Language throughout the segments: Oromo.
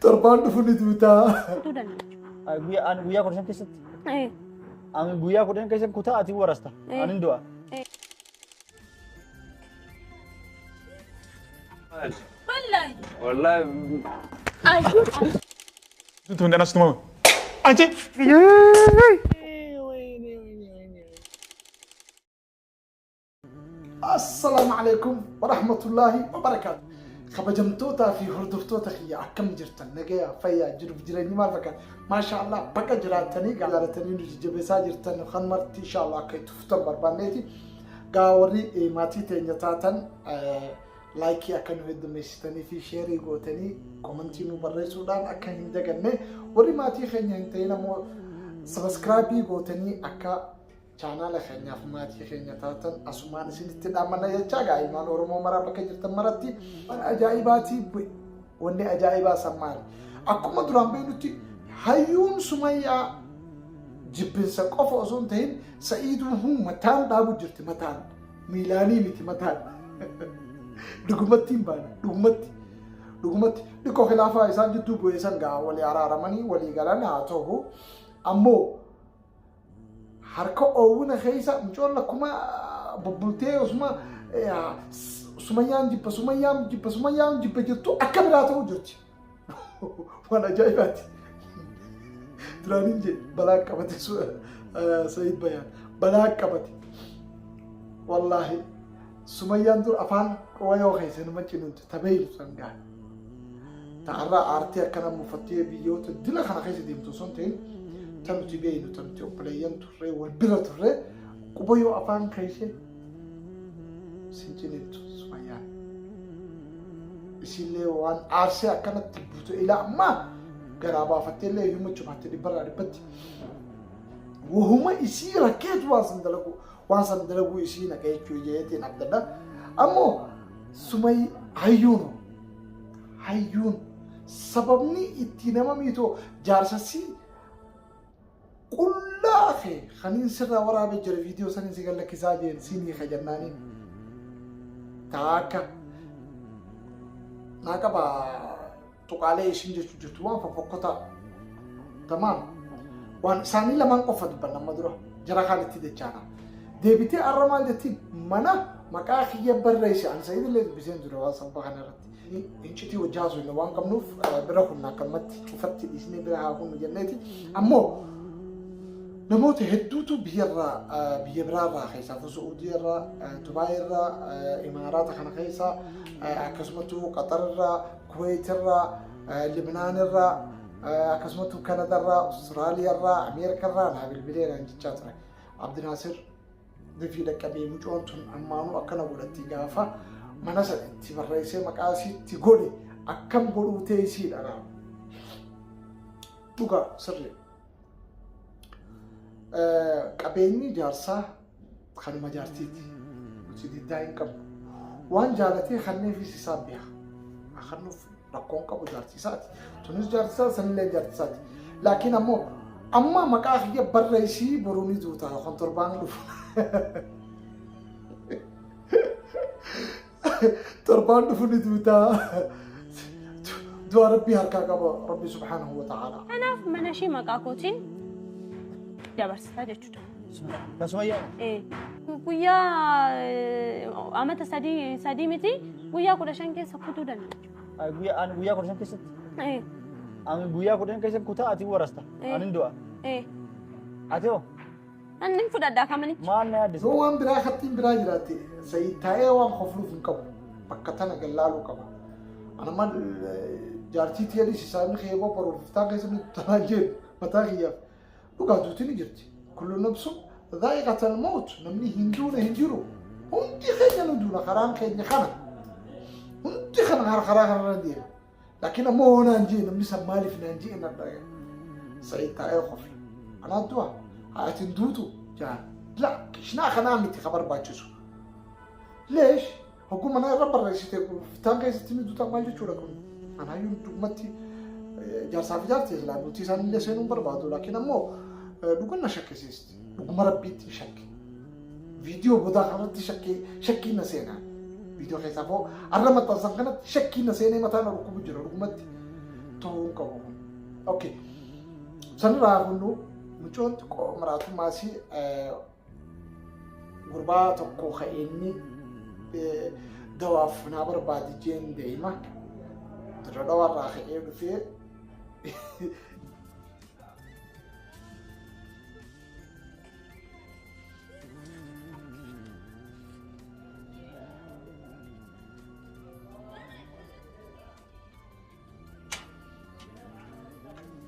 Torbaan dhufu ni duutaa. Kutuu dandeechu. Guyyaa ani guyyaa 15 keessatti. Eh, Ani guyyaa 10 keessatti kutaa ati warasta. Eh. Ani hin du'a. Eh. Wallahi. Wallahi. Ay. Tun danas tuma. Anchi. Assalaamu alaikum warahmatullaahi wabarakaatu. Kabajamtootaa fi hordoftoota kiyya akkam jirtan nagaya fayyaa jiruuf jireenyi maal fakkaata maasha Allah bakka jiraatanii jaalatanii nu jajjabeessaa jirtan kan marti insha Allah akka itti fuftan barbaanneeti gaa warri maatii teenya taatan laayikii akka nu heddummeessitanii fi sheerii gootanii komantii nu barreessuudhaan akka hin daganne warri maatii keenya hin ta'in ammoo sabaskiraabii gootanii akka Chaanaala keenyaaf maatii keenya taatan asumaan isinitti dhaammanna jechaa gaa ilmaan Oromoo maraa bakka jirtan maratti waan ajaa'ibaatii bu'e. Wanni ajaa'ibaa san maali? Akkuma duraan beeknutti hayyuun Sumayyaa jibbinsa qofa osoo hin ta'in Sa'iiduu mataan dhaabu jirti mataan miilaanii miti mataan. Dhugumatti hin baane dhugumatti dhugumatti dhiqoo khilaafaa isaan jidduu bu'e san gaa walii araaramanii walii galan haa ta'u ammoo Harka oowwina keessa mucoon lakkuma bubbultee osuma sumayyaan jibba sumayyaan jibba sumayyaan jibba jettu akka biraa ta'uu jirti. Waan ajaa'ibaati. Duraan hin jee balaa qabate Sayid Bayaan balaa qabate. Wallaahi sumayyaan dur afaan wayoo keessa nama cinuuti tabeeyyu sangaa. Ta'arraa aartee akkana mufattee biyyoota dila kana keessa deemtu osoo hin ta'in ta nuti beeynu ta nuti obboleeyyan turree wal bira turree quba yoo afaan keessa sin ciniintu sumayyaan. Isiillee waan aarsee akkanatti butu ilaa ammaa garaa baafattee illee himmachuu baatte dhibbarraa dhibbatti. Wahuma isii rakkeetu waan san dalagu waan san dalaguu isii naqa jechuu jeetiin abdadha. Ammoo sumay hayyuun hayyuun sababni itti nama miitoo jaarsasii qullaa kee kaniin sirraa waraabee jira viidiyoo saniin si gallakkisaa jeen siin hiika jennaaniin taakka naa qaba tuqaalee isiin jechuu jirtu waan foffokkotaa tamaam waan isaanii lamaan qofa dubbanna amma dura jara kaan itti dachaana deebitee arra maal jettiin mana maqaa kiyya barreesse ani sa'id illee dubbiseen ture waan sababa kana irratti incitii wajji haasofne waan qabnuuf bira kunna akkanumatti cufatti dhiisnee bira haa kunnu jenneeti ammoo namoota hedduutu biyyarraa biyya biraarraa keessaa Su'uudii irraa Dubaay irraa Imaaraata kana keessaa akkasumattuu Qaxar irraa Kuwait irraa, Libnaan irraa, akkasumattuu Kanada irraa, Austraaliyaa irraa, Ameerika irraa naa bilbilee naan jechaa ture. Abdinaasir dafii dhaqqabee mucoon tun ammaanuu akkana godhatti gaafa mana sana itti barreessee maqaa isiitti godhe akkam godhuu teessiidha naa. Dhugaa sirrii. Qabeenyi jaarsaa kanuma jaartiiti. Nuti diddaa hin qabnu. Waan jaalatee kanneefis isaa beeka. Kannuuf rakkoon qabu jaartii isaati. Tunis jaartii isaati sanillee jaartii isaati. Laakiin ammoo amma maqaa kiyya barreessii boruu ni duuta yookaan torbaan dhufu. Torbaan dhufu ni duuta. Du'a rabbii harkaa qaba rabbi subhaanahu wa ta'ala. Kanaaf mana ishee maqaa kootiin dabarsita jechuudha. Kan Sumayyaa. Eh, Guyyaa amata sadii sadii miti guyyaa 15 keessa kutuu dandeechu. Guyyaa ani guyyaa 15 keessatti. Eh, Ani guyyaa 10 keessatti kutaa ati warasta. Eh. Ani hin du'a. Eh. Ati hoo? Ani hin fudhadhaa kamanichi. Maal na yaaddisa? Yoo waan biraa kattiin biraa jiraatte sayid taa'ee waan kofluuf hin qabu. Bakka tana gallaaluu qaba. Anamma jaartii tiyya dhiisi saayibni kiyya bobbaaruuf iftaan keessa nuti tanaan jeen mataa kiyyaaf. Dhugaa duuti ni jirti. Kullu nafsun dhaa'iqatal mawt namni hin duune hin jiru. Hundi keenya nu duuna karaan keenya kana. Hundi kana karaa kanarra deema. Laakiin ammoo hoo naan jee namni san maaliif naan jee na dhaga. Sa'iid taa'ee kofle. Anaa du'a ati hin duutu jaan. La kishnaa kanaa miti ka barbaachisu. Leesh hogguu mana irra barreessite fitaan keessatti ni duuta maal jechuudha kun. Anaayyuu dhugumatti jaarsaa fi jaartii silaa bultii isaanii illee seenuu hin barbaadu. Laakiin ammoo dhugan na shakkisiisti. Dhuguma rabbiitti shakke. Viidiyoo boodaa kanarratti shakkii shakkii na seenaa. Viidiyoo keessaa foo arra maxxansan kanatti shakkii na seenee mataa na dhukkubu jira dhugumatti ta'uu hin qabu kun. Okay. Sanirraa hundu mucoon xiqqoo maraatummaasii gurbaa tokko ka inni dawaaf naa barbaadi jeen deema. Dirra dhawaarraa ka'ee dhufee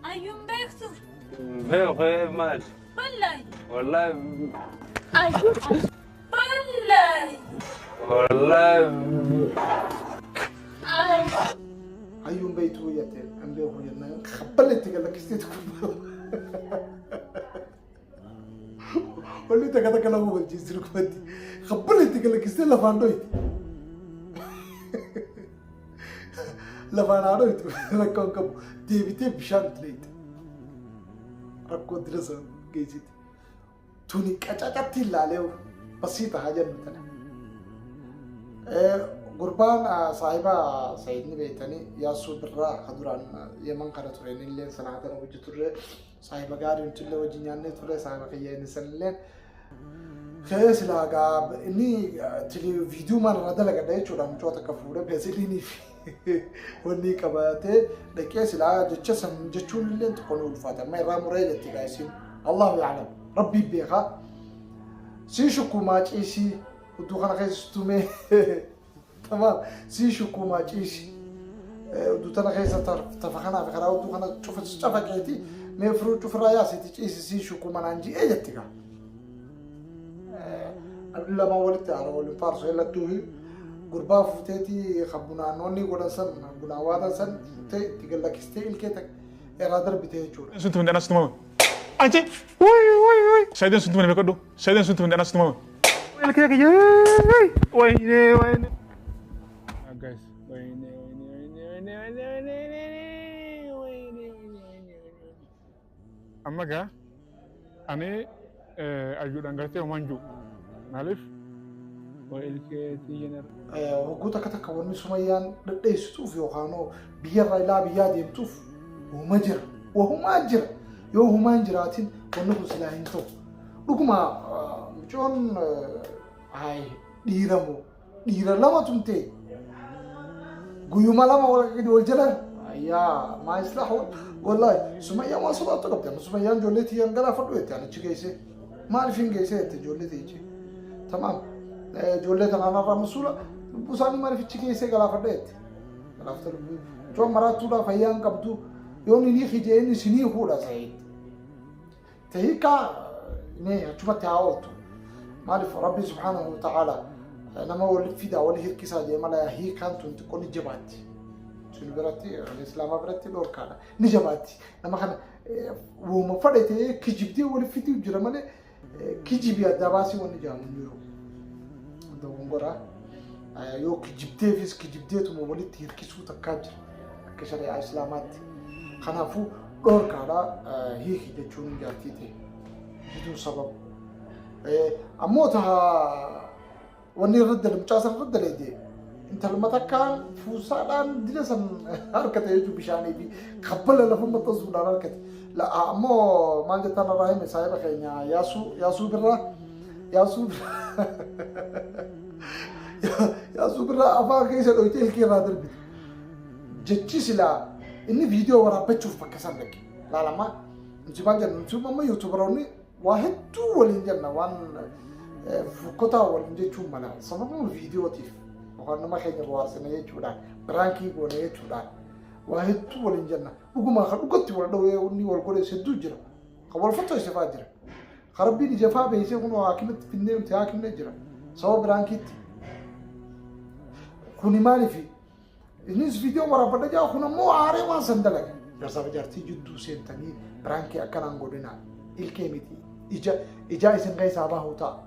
Ayyuun beektu. Beeku maal? Wallahi. Wallahi. Ayyuun. Wallahi. Wallahi. Hayyuun beektuu jetteen an beeku jennaan kabballe itti galakkistee tokko. Wanni takka takka lama wal jiisir kumatti kabballe itti galakkistee lafaan dhoyte. Lafaan haa dhoytu rakkoon qabu deebitee bishaan itti dhoyte. Rakkoo dira sana geessite. Tuni qacacatti ilaalee basiita haa jennu tana. Gurbaan saahiba Sa'iid ni beektanii Yaasuu Birraa ka duraan Yemen kana ture inni illee sanaa tana wajji turre saahiba gaarii nuti illee wajji nyaannee turre saahiba kiyya inni san illee ka'ee silaa gaa inni viidiyoo maal irraa dalagadha jechuudha mucoo takka fuudhee beeziliinii fi wanni qabatee dhaqee silaa jecha san jechuun illee xiqqoo ni ulfaata amma irraa muree jetti gaa isiin Allahu ya'lam rabbii beekaa sii shukkumaa ciisii udduu kana keessa tumee tamaam sii shukkumaa ciisi udduu tana keessa tafa kanaa fi karaa udduu kana cufa cafaqeeti mee firuu cufirraa yaasiti ciisi sii shukkuma naan ji'ee jetti gaa. Namni lamaan walitti haara waliin faarsu heellattuu fi gurbaa fuuteeti kan bunaannoonni godhan san bunaan waadan san fuutee itti gallakkistee ilkee takka irraa darbite jechuudha. Sun tumne anas tumame. Anchi. Wuy wuy wuy. Saidin sun tumne beekadhu. Saidin sun tumne anas tumame. Ilkee kiyya. Wayne wayne. Guys. Wayne wayne wayne wayne wayne wayne wayne wayne wayne. Amma gaa ani ayyuudhaan gartee homaan jiru. Maaliif? Waa ilkee tiyya Hogguu takka takka wanni Sumayyaan dhadheessituuf yookaan biyyarraa ilaa biyyaa deemtuuf huma jira. Wahumaa jira. Yoo humaa hin jiraatin wanni kun silaa hin ta'u. Dhuguma mucoon hayi dhiira moo dhiira lama tumtee guyyuma lama wal jala yaa maa islah wallahi Sumayyaan waan sodaattu qabdi. Amma Sumayyaan ijoollee tiyyaan galaafadhu jette ani achi geessee. Maaliif hin geessee jette ijoollee tiyya. Tamaam. Ijoollee tanaan irraa masuula lubbuu isaanii maaliif achi geessee galaafadha jette. Galaafta lubbuu. Ijoon maraattuudhaa fayyaa hin qabdu. Yoo ni hiike inni isinii fuudha ta'e. Tahiikaa mee achumatti haa ooltu. Maaliif Rabbi subhaanahu wa ta'ala nama wal fidaa wal hirkisaa jee mala hiikaan tun xiqqoo ni jabaatti. Sun biratti islaamaa biratti dhorkaadha. Ni jabaatti. Nama kana wooma fadhe ta'ee kijibdee wal fiduu jira malee kijibii addaa baasii wanni jedhamu hin jiru. Dogongora yoo kijibdeefis kijibdeetuma walitti hirkisuu takkaa jira akka shari'aa islaamaatti. Kanaafuu dhorkaadha hiiki jechuun jaartii ta'e biduun sababa. Ammoo taha wanni irra dale mucaa san irra daleede intaluma takkaan fuusaadhaan dila san harkate jechuun bishaanii fi kabbala lafa maxxansuudhaan harkate. Ammoo maal jettaan irraa hime saahiba keenya yaasuu yaasuu birraa yaasuu birraa yaasuu birraa afaan keessa dhoyitee ilkee irraa darbite. Jechi silaa inni viidiyoo waraabbachuuf bakka san dhaqe. Laalamaa nuti maal jennu nuti amma yuutuubaroonni Waa hedduu waliin jenna waan fokkotaa waliin jechuun mala sababuma viidiyootiif yookaan nama keenya bohaarsine jechuudhaan biraankii goone jechuudhaan waa hedduu waliin jenna dhugumaa kan dhugatti wal dhawee inni wal godhees hedduu jira kan wal fottoyse fa'aa jira kan rabbiin ija fa'aa beeksee kun haakimatti finnee nuti haakimne jira sababa biraankiitti kuni maaliifi Innis viidiyoo waraabbadha jaa kun ammoo aaree waan san dalaga. Jaarsaa fi jaartii jidduu seentanii piraankii akkanaan godhinaa. Ilkee miti. Ija ijaa isin keessaa bahu ta'a.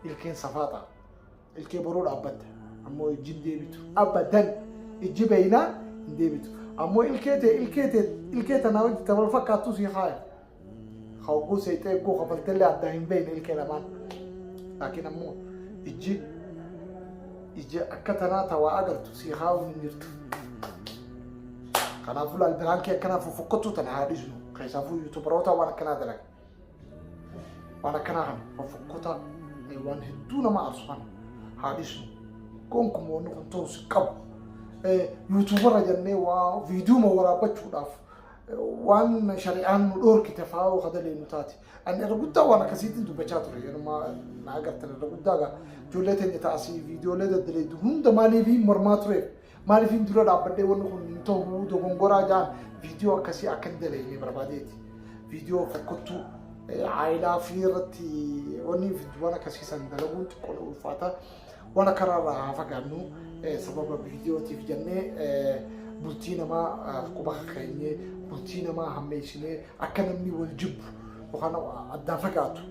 Ilkeen safaa ta'a. Ilkee boruu dhaabbatta. Ammoo ijji hin deebitu. Abadan ijji beeynaan hin deebitu. Ammoo ilkee ta'e ilkee ta'e ilkee tanaa wajji ta wal fakkaattu sii haaya. Hogguu seexee egguu kafaltellee addaa hin beekne ilkee lamaan. Laakiin ammoo ijji Ija akka tanaa ta waa agartu sii kaa'uun hin jirtu. Kanaafuu laal biraankii akkanaa fofokkottuu tana haa dhiisnu. Keessaafuu yuutubaroota waan akkanaa dalaga. Waan akkanaa kana fofokkotaa waan hedduu nama aarsu kana haa dhiisnu. Gonkumaa wanni kun ta'us hin qabu. Yuutubara jennee waa viidiyoo waraabbachuudhaaf waan shari'aan nu dhoorkite fa'aa yoo daleenyu taate. Ani irra guddaa waan akkasiitiin dubbachaa ture. Yeruma na agartan irra guddaa gaa ijoollee teenya taasii viidiyoolee daddaleetu hunda maaliif mormaa tureef, maaliif dura dhaabbadhee wanni kun hin ta'u, dogongoraa ja'an, viidiyoo akkasii akka hin daleenne barbaadeeti. Viidiyoo fokkottuu aayilaa fi irratti wanni waan akkasii san dalaguun xiqqoo ulfaata. Waan akkanaarraa haa fagaannu. Sababa viidiyootiif jennee bultii namaa quba keenyee, bultii namaa hammeessinee, akka namni wal jibbu yookaan addaan fagaatu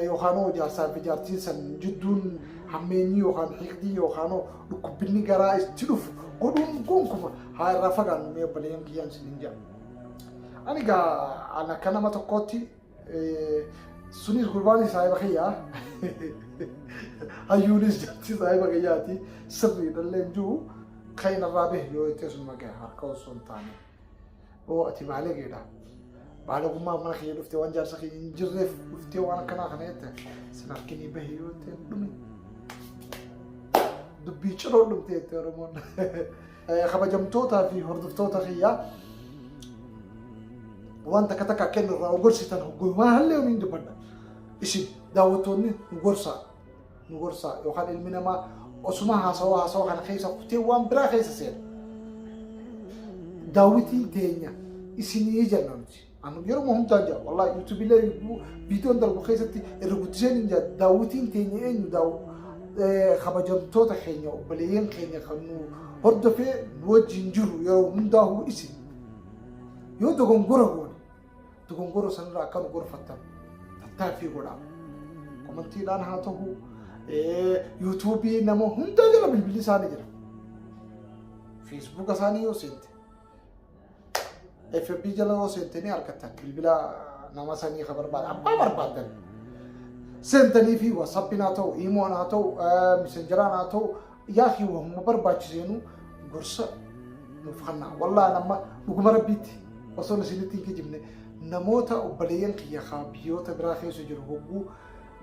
yookaan jaarsaa fi jaartiin san jidduun hammeenyi yookaan hiikdii yookaan dhukkubbiinni garaa itti dhufu godhuun gonkumaa haa irraa fagaannu. Mee obboleeyyan kiyyaan isiniin jedha. Ani gaa an akka nama tokkootti, sunis gurbaan saahiba kiyyaa, hayyuunis jaartii saahiba kiyyaati, sirriidhallee hin jiru kan irraa bahe yoo itti sun magaa harka osoo hin taane. Oo ati baalegeedha. Baalagummaa mana kiyya dhuftee, waan jaarsa kiyya hin jirreef dhuftee waan akkanaa kana jette, sin harkinii bahe yoo itti dhume. Dubbii ciroo dhumte jette Oromoon. Kabajamtootaa fi hordoftoota kiyyaa, waan takka takka akka inni irraa gorsitan hoggumaa hallee hin dubbadha. Isin daawwattoonni nu gorsaa, nu gorsaa, yookaan ilmi namaa osuma haasawaa haasawaa kana keessa kutee waan biraa keessa seena. Daawwitiin teenya isinii jenna nuti. Anu yeroo hundaan jira wallahi, yuutuubiilee viidiyoon darbu keessatti irra guddiseen hin jira. Daawwitiin teenya eenyu? Daawu kabajamtoota keenya, obboleeyyan keenya kan nu hordofee nu wajjin jiru yeroo hundaa'uu isin. Yoo dogongora goone, dogongora sanirraa akka nu gorfattan tattaaffii godhaa. Komantiidhaan haa ta'u, yuutuubii nama hundaa jala bilbilli isaanii jira. Feesbuuka isaanii yoo seente, FB jala yoo seente ni argattan. Bilbila nama sanii ka barbaada abbaa barbaadan seentanii fi WhatsAppiin haa ta'u, imoon haa ta'u, Messengeraan haa ta'u, yaa fi wahuma barbaachiseenu gorsa nuuf kennaa. Wallaahi nama dhuguma rabbiitti osoo isinitti hin kijibne, namoota obboleeyyan kiyya kaa biyyoota biraa keessa jiru hogguu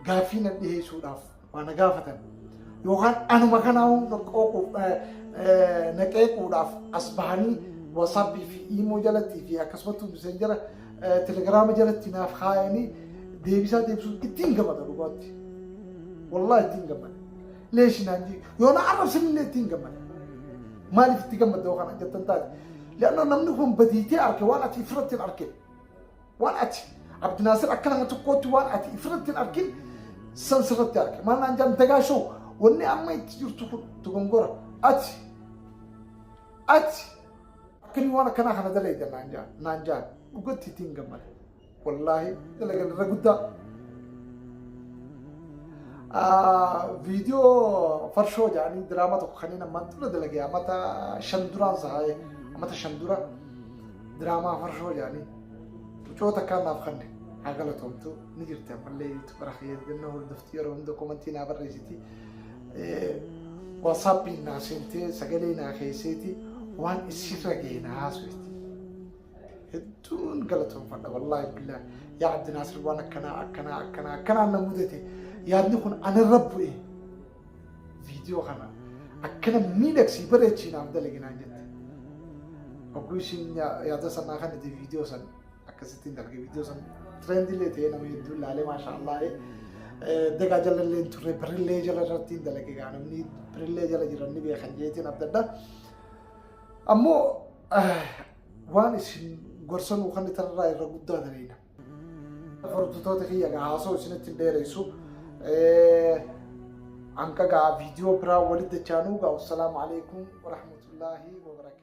gaaffii na dhiyeessuudhaaf waa na gaafatan yookaan anuma kanaa na qeequudhaaf as bahanii WhatsAppii fi iimoo jalatti fi akkasumas Messengera, Telegiraama jalatti naaf kaayanii deebisaa deebisuun ittiin gammada dhugaatti. Wallaahi ittiin gammada. Leeshi naan jee yoo na arrabsanillee ittiin gammada. Maaliif itti gammadda yoo kana jettan taate? Leannoo namni kun badiitee arge, waan ati ifirratti hin argine. Waan ati Abdinaasir akka nama tokkootti waan ati ifirratti hin argin san sirratti arge. Maal naan jaan? Dagaashoo, wanni amma itti jirtu kun dogongora. Ati akkamii waan akkanaa kana dalayda naan jaan, naan jaan, dhugatti ittiin gammada. Wallaahi dalagan irra guddaa. Viidiyoo farshoo jedhanii diraama tokko kanneen ammaan dura dalage, amata 5 duraan sahaye, amata 5 dura diraamaa farshoo jedhanii mucoota akkaan naaf kanne haa galatoomtu, ni jirti ammallee yuutubara fayyadamna hordofti, yeroo hunda komantii naa barreessiti. WhatsAppiin naa seentee sagalee naa keesseeti waan isirra ga'e naa haasofti. Hedduun galatoomfadha wallaahi billaahi. Yaa Abdinaasir, waan akkanaa akkanaa akkanaa akkanaa na mudate, yaadni kun anarra bu'e, viidiyoo kana akkana miidhagsii bareechii naaf dalagi naan jette. Hogguu ishiin yaada sanaa kan itti viidiyoo san akkasittiin dalage, viidiyoo san tirendiilee ta'ee nama hedduun laalee, maasha Allah. Dagaa jalallee hin turre, birillee jala irratti hin dalage gaa, namni birillee jala jiran ni beekan jeetiin abdadha. Ammoo waan isin gorsanuu kan itarraa irra guddaa daleena. Hordoftoota kiyya, gaa haasoo isinitti hin dheeressu. Hanga gaa viidiyoo biraa walitti dachaanuu gaa, wassalaamu alaikum warahmatullaahi wabarakaatu.